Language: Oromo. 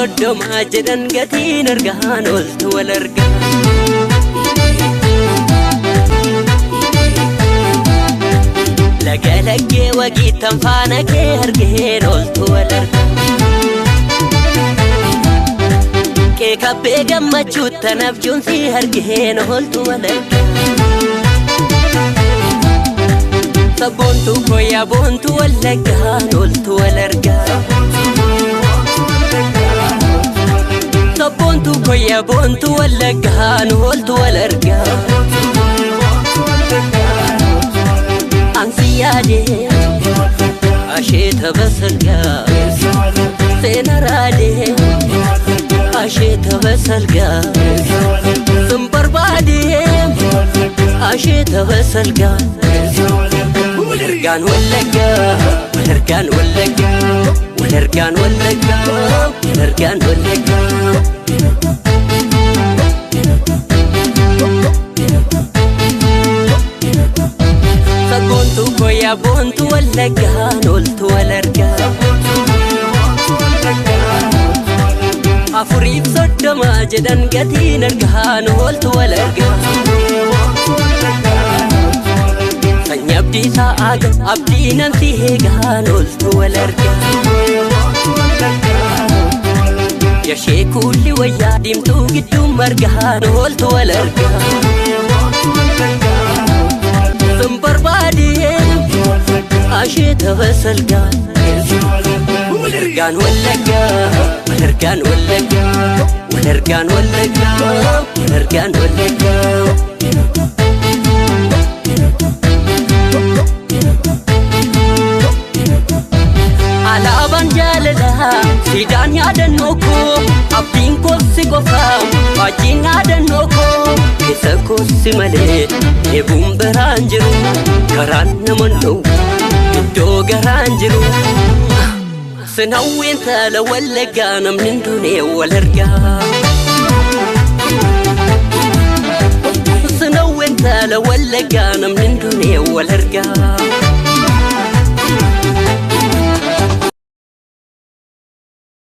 30 jedhan gatiin argaan oltu wal argaa. Laga laggee wagiittan faana kee argeen oltu wal argaa. Keekabbee gammachuuttan abjuun si argeen oltu wal argaa. Sabboontuu koyyaa boontuu wallaggaan oltu wal argaa. Sabboontuu koyyaa boontuu wallaggaan oltu wal argaa. Ansi yaadee asheeta basalgaa seena raadee asheeta basalgaa sun barbaadee asheeta basalgaa. Walargaan wallaggaa walargaan wallaggaa walargaan wallaggaa walargaan wallaggaa. Sabboontuu koyyaa boontuu wallaggaan oltu wal argaa. 34 jedhan gatiin argaan oltu wal argaa. Sanyii abdiisaa aaga abdii nan si eegaan oltu wal argaa. Yashee kuulli wayyaa diimtuu gidduu margaan oltu wal argaa. Sun barbaadee asheeta basalgaa. Walargaan wallaggaa walargaan wallaggaa walargaan wallaggaa walargaan wallaggaa. Alaabaan jaalalaa siidaan yaadannoo koo abdiin koossi qofa faajjiin yaadannoo koo keessa koossi malee eebuun biraan jiru karaan nama dhowwu iddoo garaan jiru. Sinawween taala wallaggaa namni hin duune wal argaa. Sinawween taala wallaggaa namni hin duune wal argaa.